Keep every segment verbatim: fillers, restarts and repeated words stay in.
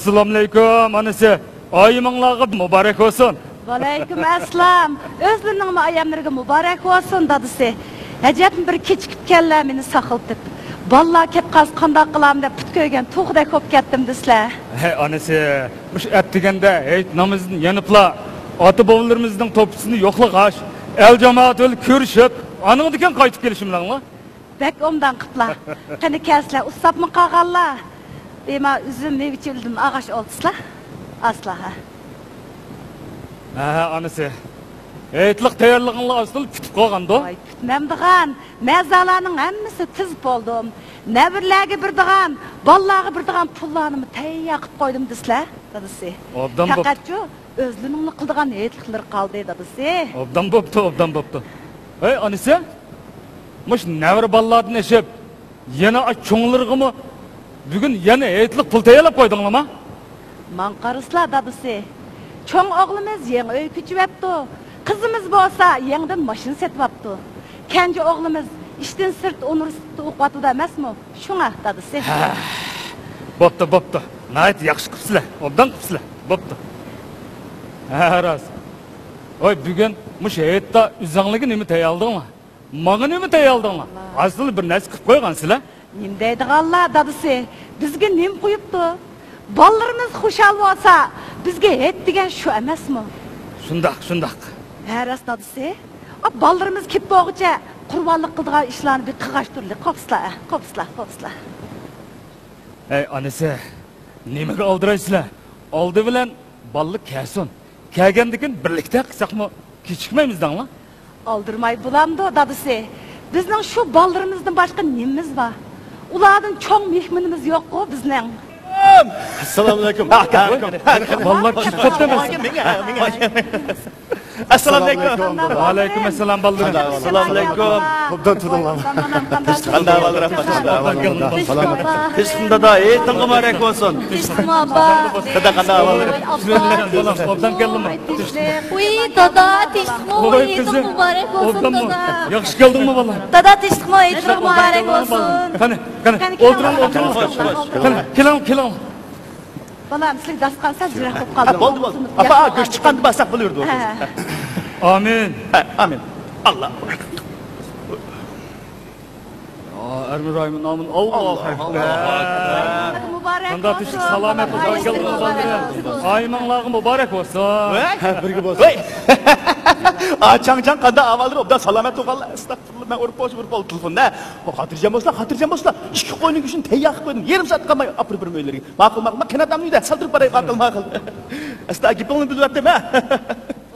ئەسسالامۇئەلەيكۇم، ئانىسى. ئايىمىڭلارغا مۇبارەك بولسۇن. ۋەئەلەيكۇم ئەسسالام. ئۆزلىرىنىڭمۇ ئايەملىرىگە مۇبارەك بولسۇن، دادىسى. ئەجەبمۇ بىر كېچىكىپكەنلەر مېنى ساقلىتىپ. بالىلار كەپ قالسا قانداق قىلارمەن دەپ پۇت كۆيگەن توخۇدەك بولۇپ كەتتىم دېسىلە. ھەي، ئانىسى، مۇشۇ ئەتىگەندە ھېيت نامىزىدىن يېنىپلا ئاتا-بوۋىلىرىمىزنىڭ توپىسىنى يوقلىغاچ، ئەل-جامائەت بىلەن كۆرۈشۈپ، ئانىڭدىكىن قايتىپ كېلىشىملىڭلار. بەك ئوبدان قىپلا. قېنى كەلسىلە، ئۇسساپمۇ قالغانلا. بىما ئۈزۈم، مېۋە-چېۋىلدىن ئاغاچ ئولتۇرسىلا. ئاسلا، ھە. ھە، ھە، ئانىسى. ھېيتلىق تەييارلىقىڭلار ئاستىلا پۈتۈپ قالغاندۇ؟ ۋاي، پۈتمەمدىغان. مەزالارنىڭ ھەممىسى تىزىپ بولدۇم. نەۋرىلەرگە بېرىدىغان، بالىلارغا بېرىدىغان پۇللارنىمۇ تەييار قىلىپ قويدۇم دېسىلە، دادىسى. ئوبدان بوپتۇ. پەقەتچۇ، ئۆزلىرىنىڭلا قىلىدىغان ھېيتلىقلىرى قالدى، دادىسى. ئوبدان بوپتۇ، ئوبدان بوپتۇ. ھەي، ئانىسى، مۇشۇ نەۋرە بالىلاردىن ئېشىپ، يەنە ئاشۇ چوڭلىرىغىمۇ بۈگۈن يەنە ھېيتلىق پۇل تەييارلاپ قويدۇڭلارمۇ؟ ماڭا قارىسىلا، دادىسى. چوڭ ئوغلىمىز يېڭى ئۆي كۆچۈۋەپتۇ. قىزىمىز بولسا يېڭىدىن ماشىنا سېتىۋاپتۇ. كەنجى ئوغلىمىز ئىشتىن سىرت ئۇنىۋېرسىتېتتا ئوقۇۋاتىدۇ ئەمەسمۇ؟ شۇڭا، دادىسى. ھە، بوپتۇ، بوپتۇ. ناھايىتى ياخشى قىپسىلە. ئوبدان قىپسىلە. بوپتۇ. ھە، راست. ۋاي، بۈگۈن مۇشۇ ھېيتتا ئۆزۈڭلارغا نېمە تەييارلىدىڭلار؟ ماڭا نېمە تەييارلىدىڭلار؟ ئاستىلا بىر نەرسە قىلىپ قويغانسىلەر. نېمە دەيدىغانلار، دادىسى؟ بىزگە نېمە قويۇپتۇ؟ بالىلىرىمىز خۇشال بولسا، بىزگە ھېيت دېگەن شۇ ئەمەسمۇ؟ شۇنداق، شۇنداق. ھە، راست، دادىسى. ئا، بالىلىرىمىز كېلىپ بولغۇچە قۇربانلىق قىلىدىغان ئىشلارنى بىر قىلغاچ تۇرلى. قوپسىلا، قوپسىلا، قوپسىلا. ھەي، ئانىسى، نېمىگە ئالدىرايسىلەر؟ ئالدى بىلەن بالىلار كەلسۇن. كەلگەندىكىن بىرلىكتە قىلساقمۇ كېچىكمەيمىز دەڭلار. ئالدىرىماي بولامدۇ، دادىسى؟ بىزنىڭ شۇ بالىلىرىمىزدىن باشقا نېمىمىز بار؟ ئۇلاردىن چوڭ مېھمىنىمىز يوققۇ بىزنىڭ. ئەسسالامۇئەلەيكۇم. بالىلار چىقىپ كەتتى ئەمەس. ئەسسالامۇئەلەيكۇم. ۋەئەلەيكۇم ئەسسالام، بالىلىرىم. ئەسسالامۇئەلەيكۇم. ئوبدان تۇرۇڭلار. قانداق ئەھۋاللىرىڭ؟ تىنچلىقمۇ، دادا؟ ھېيتىڭ مۇبارەك بولسۇن. تىنچلىقمۇ، ئاپا؟ دادا، قانداق ئەھۋاللىرىڭ؟ بىسمىللا. بالام، ئوبدان كەلدىڭمۇ؟ ئۇي، دادا، تىنچلىقمۇ؟ ھېيتىڭ مۇبارەك بولسۇن، دادا. ياخشى كەلدىڭمۇ، بالام؟ دادا، تىنچلىقمۇ؟ ھېيتلىرىڭ مۇبارەك بولسۇن. قېنى، قېنى، ئولتۇرۇڭ، ئولتۇرۇڭ. قېنى، كېلىڭ، كېلىڭ. بالام، سىلىگە داستىخان سەل يىراق بولۇپ قالدى. ھە، بولدى، بولدى. ئاپا، گۆش چىققاندا بارساق بولۇۋېرىدۇ. ھە. ئامىن. ھە، ئامىن. ئاللا. ئەرمىرايىمنىڭ نامىنى. ئاللاھۇ ئەكبەر. مۇبارەك بولسۇن. قانداق تىنچلىق، سالامەت بولسۇڭلار، كەلدىڭلار، بالىلىرىم. ئايىمىڭلارغا مۇبارەك بولسۇن. ھە، بىرگە بولسۇن. ۋەي. ئا، چاڭ، چاڭ، قانداق ئەھۋاللىرى؟ ئوبدان سالامەت تۇرغانلا. ئەستەغپۇرۇللا، مەن ئۇرۇپ بولسا ئۇرۇپ بولدى تېلېفوندا. خاتىرجەم بولسىلا، خاتىرجەم بولسىلا. ئىككى قوينىڭ گۆشىنى تەييار قىلىپ قويدۇم. يېرىم سائەتكە قالماي ئاپىرىپ بېرىمەن ئۆيلىرىگە. ماقۇل، ماقۇل. مانا قېنى ئادەمنى ئۆيدە سالدۇرۇپ باراي. ماقۇل، ماقۇل. ئەستا گېپىڭنى بىلىۋەتتىم، ھە؟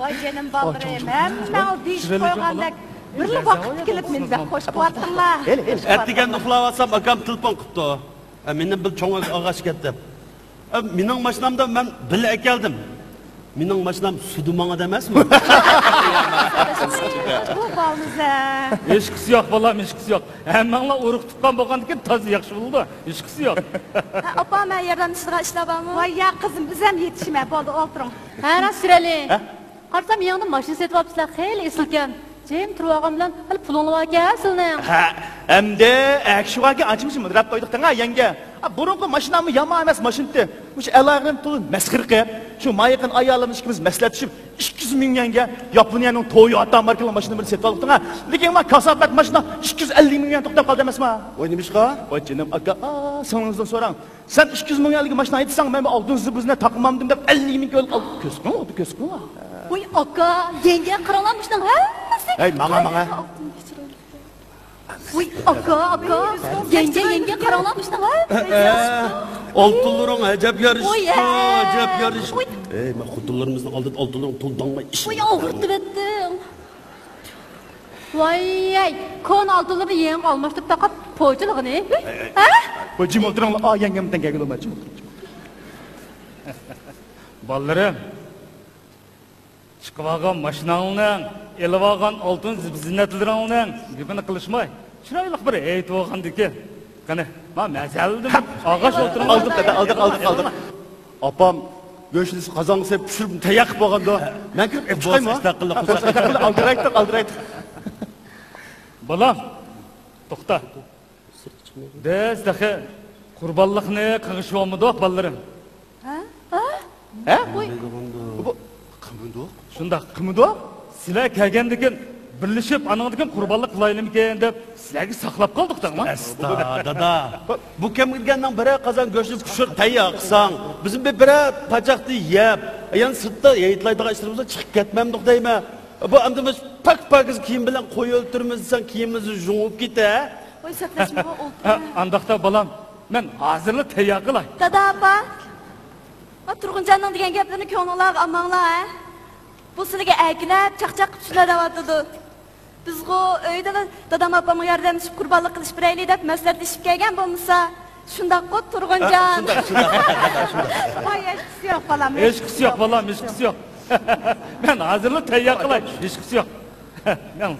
ۋاي جېنىم بالىلىرىم، ھەممىڭلار دېيىشىپ قويغاندەك بىرلا ۋاقىتتا كېلىپ مېنى بەك خوش قىلىۋەتتىڭلار. ھېلى، ھېلى. ئەتىگەندە ئۇخلاۋاتسام ئاكام تېلېفون قىپتۇ. ھە، مېنى بىر چوڭ ئاغاچ كەتتى. ئە، مېنىڭ ماشىنامدا مەن بىللە ئەكەلدىم. مېنىڭ ماشىنام سۈدۈ ماڭىدۇ ئەمەسمۇ؟ بۇ بالىمىز-ە. ھېچقىسى يوق، بالام، ھېچقىسى يوق. ھەممەڭلار ئۇرۇق تۇغقان بولغاندىكىن تازا ياخشى بولىدۇ. ھېچقىسى يوق. ھە، ئاپا، مەن ياردەملىشىدىغان ئىشلار بارمۇ؟ ۋاي ياق، قىزىم، ئۆزۈم يېتىشىمەن. بولدى، ئولتۇرۇڭ. ھە، راست، سۈرەلى. ھە؟ قارىسام، يېڭىدىن ماشىنا سېتىۋاپسىلەر، خېلى ئېسىلكەن. جىم تۇرۇۋالغان بىلەن خېلى پۇلۇڭلار باركەن سىلىنىڭ. ھە، ئەمدى ئەكشىۋاگېن ئانچە-مۇنچە مىدىرلاپ قويدۇق دەڭا، يەڭگە. ئا، بۇرۇنقى ماشىناممۇ يامان ئەمەس ماشىنىتى. مۇشۇ ئەلاغىرىم پۇل مەسخىرە قىلىپ، شۇ ما يېقىن ئايالىم ئىككىمىز مەسلىھەتلىشىپ، ئىككى يۈز مىڭ يەڭگە ياپونىيەنىڭ تويوتا ماركىلىق ماشىنا بىرنى سېتىپ ئالدۇق دەڭا. لېكىن ما كاساپەت ماشىنا ئىككى يۈز ئەللىك مىڭ يەڭ توختاپ قالدى ئەمەسما؟ ۋاي، نېمىشقا؟ ۋاي جېنىم ئاكا، ئا، سىڭلىڭىزدىن سوراڭ. سەن ئىككى يۈز مىڭ يۈەنلىك ماشىنا ھەيدىسەڭ، مەن ئالتۇن زىبۇزنى تاقىمامدىم دەپ ئەللىك مىڭ كۆلگە ئالدىم. كۆز قىلىڭ، كۆز قىلىڭ. ۋۇي ئاكا، يەڭگە قاراڭلار مۇشۇنىڭ ھەممىسى. ھەي، ماڭا، ماڭا. ۋۇي ئاكا، ئاكا، يەڭگە، يەڭگە قاراڭلار مۇشۇنىڭ ھەممىسى. ئالتۇنلىرىڭ ئەجەب يارىشىپتۇ، ئەجەب يارىشىپتۇ. ھەي، مەن خوتۇنلىرىمىزنىڭ ئالدىدا ئالتۇنلىرىڭ تولداڭماي ئىش. ۋۇي ئاغرىتىۋەتتىڭ. ۋاي، ئەي، كونا ئالتۇنلىرىنى يېڭىغا ئالماشتۇرۇپ تاقاپ پوچىلىغىنى. ھە؟ ۋاي، جىم ئولتۇرۇڭلار، ئا، يەڭگەم بىلەن گەپ قىلىمەن، جىم ئولتۇرۇڭ، جىم ئولتۇرۇڭ. بالىلىرىم، چىقىۋالغان ماشىناڭلارنىڭ، ئېلىۋالغان ئالتۇن زىننەتلىرىڭلارنىڭ گېپىنى قىلىشماي، چىرايلىق بىر ھېيت بولغاندىكىن. قېنى، ما مەزەلدىن ئاغاچ ئولتۇرۇڭلار. ئالدىق، دادا، ئالدىق، ئالدىق، ئالدىق. ئاپام گۆشنى قازانغا سېلىپ پىشۇرۇپ تەييار قىلىپ بولغاندا، مەن كىرىپ ئېلىپ چىقايمۇ؟ ئەستەغپۇرۇللا، ئەستەغپۇرۇللا، ئالدىرايتتۇق، ئالدىرايتتۇق. بالام، توختا. بىز تېخى قۇربانلىقنى قىلغىلى بولمىدۇق، بالىلىرىم. ھە؟ ھە؟ ۋوي. بۇ قىمىدۇق. شۇنداق، قىمىدۇق. سىلەر كەلگەندىن كېيىن بىرلىشىپ، ئانىڭدىن كېيىن قۇربانلىق قىلايلىمىكىن دەپ سىلەرگە ساقلاپ قالدۇق دەڭمۇ. ئەستا، دادا. بۇ كەمگىدىگەننىڭ بىرەر قازان گۆشنى پىشۇرۇپ تەييار قىلساڭ، بىزمۇ بىر بىرەر پاچاقنى يەپ، يەنە سىرتتا ھېيتلايدىغان ئىشلىرىمىزغا چىقىپ كەتمەمدۇق دەيمەن. بۇ ئەمدى مۇشۇ پاك-پاكىز كىيىم بىلەن قوي ئۆلتۈرىمىز دېسەڭ، كىيىمىمىز يۇڭۇپ كېتە. ۋوي، سەتلەشمىغۇ ئولتۇر. ئانداقتا بالام، مەن ھازىرلا تەييار قىلاي. دادا، ئاپا. ۋا تۇرغۇنجاننىڭ دېگەن گەپلىرىنى كۆڭلۈڭلارغا ئالماڭلار، ھە؟ بۇ سىلىگە ئەركىلەپ، چاقچاق قىلىپ شۇنداق دەۋاتىدۇ. بىزغۇ ئۆيدىلا دادام ئاپامغا ياردەملىشىپ قۇربانلىق قىلىشىپ بېرەيلى دەپ مەسلىھەتلىشىپ كەلگەن بولمىسا، شۇنداققۇ تۇرغۇنجان؟ شۇنداق، شۇنداق، شۇنداق. ۋاي، ھېچقىسى يوق بالام، ھېچقىسى يوق بالام، ھېچقىسى يوق. مەن ھازىرلا تەييار قىلاي، ھېچقىسى يوق. مەن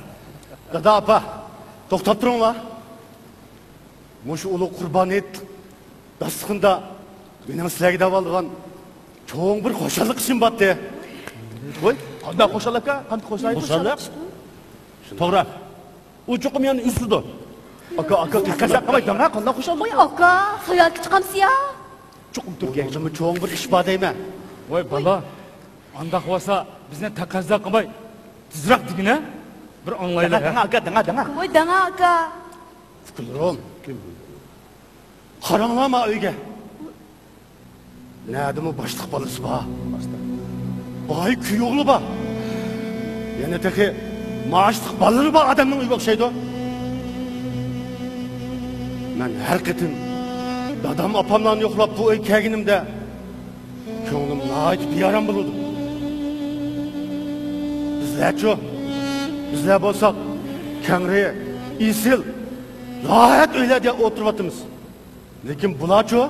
دادا، ئاپا، توختاپ تۇرۇڭلار. مۇشۇ ئۇلۇغ قۇربان ھېيت داستىخىنىدا مېنىڭ سىلەرگە دەۋالىدىغان چوڭ بىر خۇشاللىق ئىشىم بارتى. ۋوي، قانداق خۇشاللىق ئاكا؟ قانداق خۇشاللىق؟ خۇشاللىق؟ توغرا. ئۇ چوقۇم يەنە ئۈزۈلىدۇ. ئاكا، ئاكا، تەقەززا قىلماي دەڭە، قانداق خۇشاللىق؟ ۋوي، ئاكا، ساياھەتكە چىقامسىز يا؟ چوقۇم تۈركىيەگە. چوڭ بىر ئىش بار دەيمەن. ۋاي بالا، ئانداق بولسا بىزنى تەقەززا قىلماي تېزراق دېگىنە، بىر ئاڭلايلى. دەڭە، دەڭە، ئاكا، دەڭە، دەڭە. ۋوي، دەڭە، ئاكا. ئۇكىلىرىم، قاراڭلار ما ئۆيگە. نەدىمۇ باشلىق بالىسى بار. باي كۈيئوغلى بار. يەنە تېخى مائاشلىق بالىلىرى بار ئادەمنىڭ ئۆيىگە ئوخشايدۇ. مەن ھەر قېتىم دادام ئاپاملارنى يوقلاپ بۇ ئۆيگە كەلگىنىمدە، كۆڭلۈم ناھايىتى بىئارام بولىدۇ. بىزلەرچۇ؟ بىزلەر بولساق كەڭرى، ئېسىل، راھەت ئۆيلەردە ئولتۇرۇۋاتىمىز. لېكىن بۇلارچۇ؟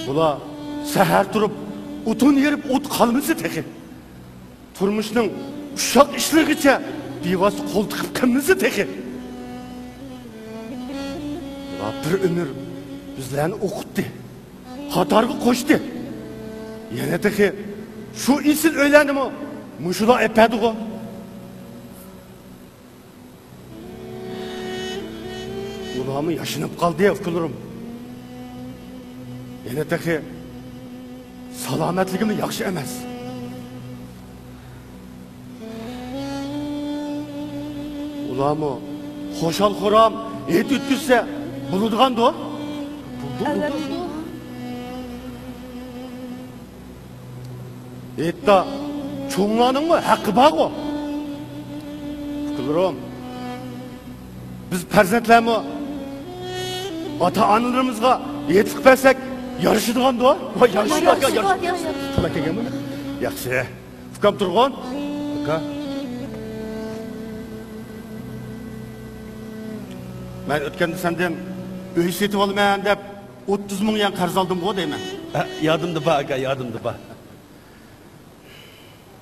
بۇلار سەھەر تۇرۇپ، ئوتۇن يېرىپ ئوت قالمىسا تېخى. تۇرمۇشنىڭ ئۇششاق ئىشلىرىغىچە بىۋاسىتە قول تىقىپ قىلمىسا تېخى. بۇلار بىر ئۆمۈر بىزلەرنى ئوقۇتتى، قاتارغا قوشتى. يەنە تېخى شۇ ئېسىل ئۆيلەرنىمۇ مۇشۇلار ئەپەدىغۇ. ئۇلارمۇ ياشىنىپ قالدى، ئۇكىلىرىم. يەنە تېخى سالامەتلىكىمۇ ياخشى ئەمەس. ئۇلارمۇ خۇشال-خۇرام ھېيت ئۆتكۈزسە بولىدىغاندۇ؟ ئەلۋەتتە. ھېيتتا چوڭلارنىڭمۇ ھەققى بارغۇ. ئۇكىلىرىم، بىز پەرزەنتلەرمۇ ئاتا-ئانىلىرىمىزغا ھېيتلىق بەرسەك يارىشىدىغاندۇ؟ ۋاي، يارىشىدۇ، يارىشىدۇ، يارىشىدۇ. يارىشىدۇ. ياخشى. ئۇكام تۇرغۇن. ئاكا. مەن ئۆتكەندە سەندىن ئۆي سېتىۋالىمەن دەپ ئوتتۇز مىڭ يۈەن قەرز ئالدىمغۇ دەيمەن. ھە، يادىمدا بار ئاكا، يادىمدا بار.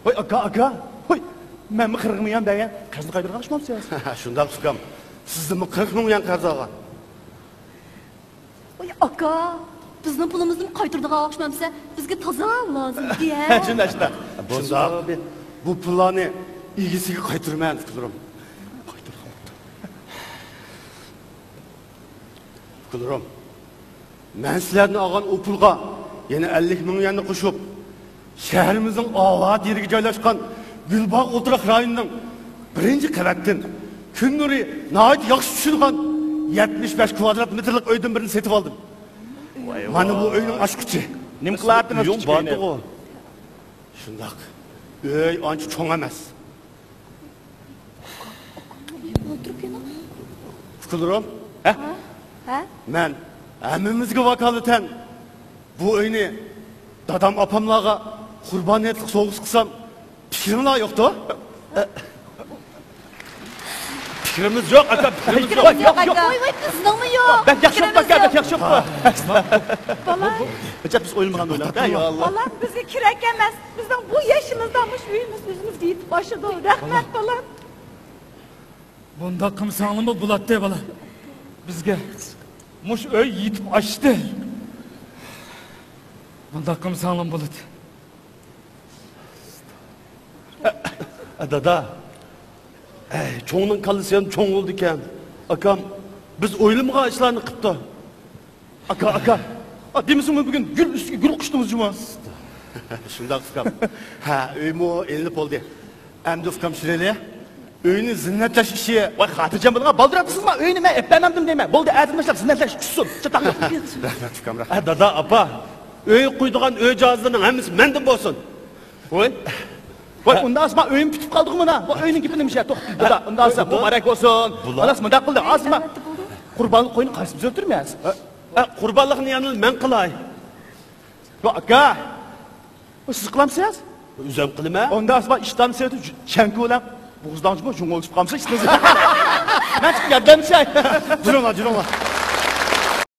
ھوي، ئاكا، ئاكا. ھوي، مەنمۇ قىرىق مىڭ يۈەن بەرگەن قەرزنى قايتۇرغان ئوخشىمامسىز؟ شۇنداق ئۇكام. سىزدىنمۇ قىرىق مىڭ يۈەن قەرز ئالغان. ۋاي ئاكا، بىزنىڭ پۇلىمىزنىمۇ قايتۇرىدىغان ئوخشىمامسىز؟ بىزگە تازا لازىمكى، ھە؟ شۇنداق، شۇنداق. شۇنداق. بۇ پۇللارنى ئىگىسىگە قايتۇرىمەن، ئۇكىلىرىم. ئۇكىلىرىم، مەن سىلەردىن ئالغان ئۇ پۇلغا يەنە ئەللىك مىڭ يۈەننى قوشۇپ، شەھىرىمىزنىڭ ئاۋات يېرىگە جايلاشقان گۈلباغ ئولتۇراق رايونىنىڭ بىرىنچى قەۋەتتىن كۈن نۇرى ناھايىتى ياخشى چۈشىدىغان يەتمىش بەش كۋادرات مېتىرلىق ئۆيدىن بىرنى سېتىۋالدىم. مانا بۇ ئۆينىڭ ئاچقۇچى. نېمە قىلاتتىڭىز، ئۆيۈڭ كىچىككىنە؟ بارغۇ. شۇنداق. ئۆي ئانچە چوڭ ئەمەس. ئولتۇرۇپ كېلىڭ. ئۇكىلىرىم، ھە؟ ھە؟ مەن ھەممىمىزگە ۋاكالىتەن بۇ ئۆينى دادام ئاپاملارغا قۇربان ھېيتلىق سوۋغىسى قىلسام، پىكرىڭلار يوقتۇ؟ پىكرىمىز يوق، ئاكا، پىكرىمىز يوق. پىكرىمىز يوق، ئاكا. ۋاي، ۋاي، بىزنىڭمۇ يوق. بەك ياخشى بوپتۇ، ئاكا، بەك ياخشى بوپتۇ. بالا. بىز ئويلىمىغان ئويلار. يا ئاللا. بالام، بىزگە كېرەك ئەمەس. بىزنىڭ بۇ يېشىمىزدا مۇشۇ ئۆيىمىز ئۆزىمىزگە يېتىپ ئاشىدۇ. رەھمەت، بالام. بۇنداق قىلمىساڭلارمۇ بولاتتى، بالا. بىزگە مۇشۇ ئۆي يېتىپ ئاشتى. بۇنداق قىلمىساڭلارمۇ بولاتتى. دادا، ئەي، چوڭنىڭ كاللىسى ھەم چوڭ بولىدىكەن. ئاكام، بىز ئويلىمىغان ئىشلارنى قىپتۇ. ئاكا، ئاكا. ئا، دېمىسىمۇ بۈگۈن گۈل ئۈستىگە گۈل قۇشتىڭىز جۇمۇ. شۇنداق ئۇكام. ھە، ئۆيمۇ ئېلىنىپ بولدى. ئەمدى ئۇكام چۈشۈرەيلى. ئۆينى زىننەتلەش ئىشى. ۋاي، خاتىرجەم بولۇڭ، بالدۇر ئېيتىسىزما؟ ئۆينى مەن ئېلىپ بەرمەمدىم دەيمەن. بولدى، ئەتىدىن باشلاپ زىننەتلەش چۈشسۇن. چاتاق يوق. رەھمەت ئۇكام، رەھمەت. ھە، دادا، ئاپا، ئۆيگە قويىدىغان ئۆي جاھازلىرىنىڭ ھەممىسى مەندىن بولسۇن. ۋاي. ۋاي، ئۇنداق ئاسما ئۆيۈم پۈتۈپ قالدىغۇ مانا. بۇ ئۆينىڭ گېپىنى نېمىشە توختىدى، دادا. ئۇنداق ئاسما مۇبارەك بولسۇن. خالاس، مۇنداق قىلدى. ئاسما قۇربانلىق قوينى قايسىمىز ئۆلتۈرىمىز؟ ھە، قۇربانلىقنى يەنە مەن قىلاي. ياق، ئاكا. سىز قىلامسىز؟ ئۆزۈم قىلىمەن. ئۇنداق ئاسما ئىشتان سېتىپ چەنكى بىلەن بوغۇزداڭچىمۇ جۇڭغا ئۆتۈپ قالمىسا ئىشتىن. مەن ياردەمچى. جۇرۇڭلار، جۇرۇڭلار.